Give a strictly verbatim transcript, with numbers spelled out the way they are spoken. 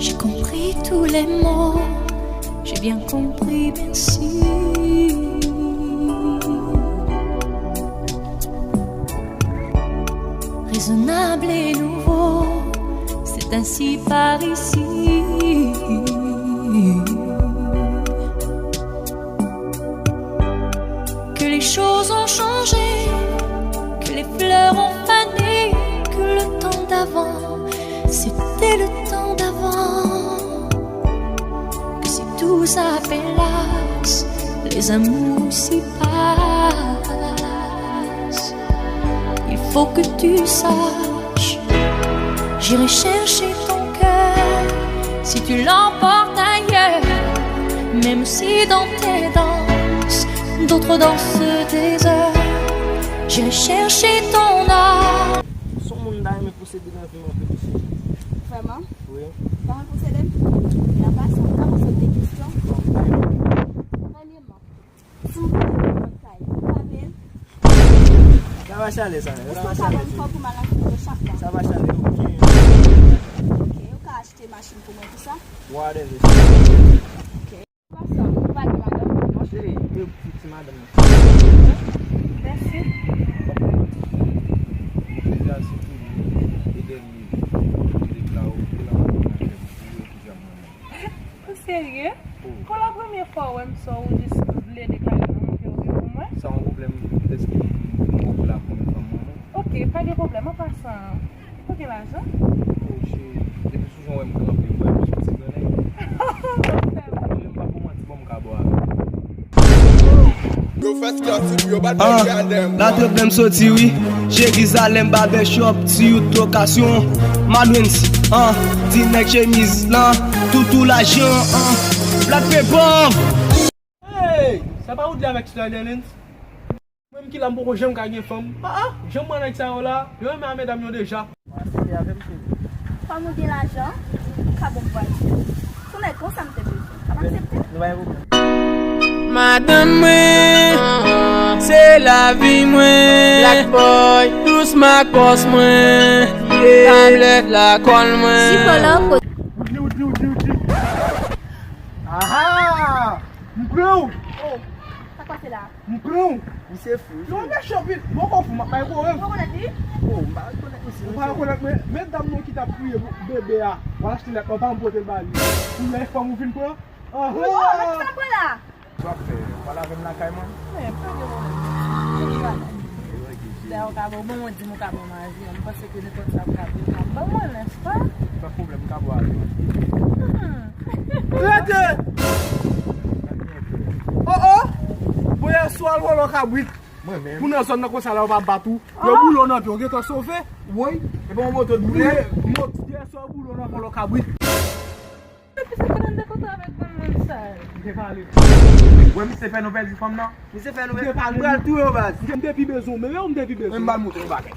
J'ai compris tous les mots, j'ai bien compris, bien sûr. Raisonnable et nouveau, c'est ainsi par ici. Que les choses ont changé, que les fleurs ont fané, que le temps d'avant, c'était le temps d'avant. Que si tout ça pélasse, les amours s'y passent. Il faut que tu saches, j'irai chercher ton cœur si tu l'emportes ailleurs. Même si dans tes danses, d'autres dansent des heures, j'irai chercher ton âme. Son moun ta renmen posede nan vi m anpil, mesye. Vrèman? Wi. Ou ta renmen posede m? Nan pasan, ou ka poze m de kesyon? Premyèman, si m poze m yon kay, ou pa peye l? Sa va chale sa, sa va chale. Ou ka ban m kòb pou m al achte chak mwa? Sa va chale, ok. Ok, ou ka achte machin pou mwen, tout sa? Whatever. Ok. Pasan, ou pa gen madanm? Non, cheri, e ti madanm nan. Mèsi. Mwen plezi a sitou li, e dènye, li deklare w, pou la w ap vin avè m, ou e ki djab mwen menm. Ou serye? Oh. Pou la premye fwa w wè m sa, ou jis vle deklare lanmou ke w gen pou mwen? Sa yon pwoblèm, dèske m wè w pou la premye fwa m wè w. Ok, pa gen pwoblèm, an pasan, ou gen lajan? Oh, cheri, depi sou jan w wè m kanpe, m wè m soti nan nèg. Cheri, m pa pou manti, bon, m ka bò avè w. An, la te blèm soti wi. Jerizalèm Barbershop, ti yout lokasyon. Madwens, an, ti nèg chemiz lan, toutou lajan, an. Black Pepper. Hey, sa pa ou di avèk Slyderlens? Mwen menm ki la m poko janm ka gen fanm. Ah, ah, janm pran nèg sa yo la, yo renmen a medam yo deja. Fò nou gen lajan, ou ka bon vwazen. Sou nèg konsa m te bezwen. Ap aksepte? Nou pa gen pwoblèm. Madanm mwen, se lavi mwen. Black boy, dous makòs mwen. Yeah. Tablèt lakòl mwen. Sipòlò. Woodly, Woodly, Woodly, Woodly. Aha! M pran w! Oh, sa k pase la? M pran w! Misye fou. Yo, nèg chòpit. Bon, kon fou, m ap bay konnen. Ou rekonèt li? Oh, m pa rekonèt misye. Ou pa rekonèt, men, men dam nan ki t ap kriye bebe a. W al achte lèt lan, pa m pote l ba li. Ou wè fanm ou vin pran? Aha! Oh, men ki sa pran la? Sa w ap fè? Pale avè m lakay mwen. Men, pa gen pwoblèm. Dayè, ou ka bon, bon, ou di m ou ka bon maji, m panse ke nenpòt sa ou ka di, ou ka ban mwen, nèspa? Pa pwoblèm, m ka bò avè w. Hmm. Rete! Oh, oh! Bon, yèswa, l vòlò kabrit. Mwen menm. Pou nan zòn nan konsa la, yo pa bat ou. Yo boule w nan pye, ou gentan sove. Woy, e pa yon moto t boule? Boule, moto, yèswa, yo boule w nan vòlò kabrit. Depi se konn de kote avèk bann moun sa yo. M te pale. Wè, misye fè nou pèdi fanm nan. Misye fè nou pèdi. M pral touye w, baz. M te pi bezwen w, men ou m te pi bezwen. Men m pral montre yon bagay.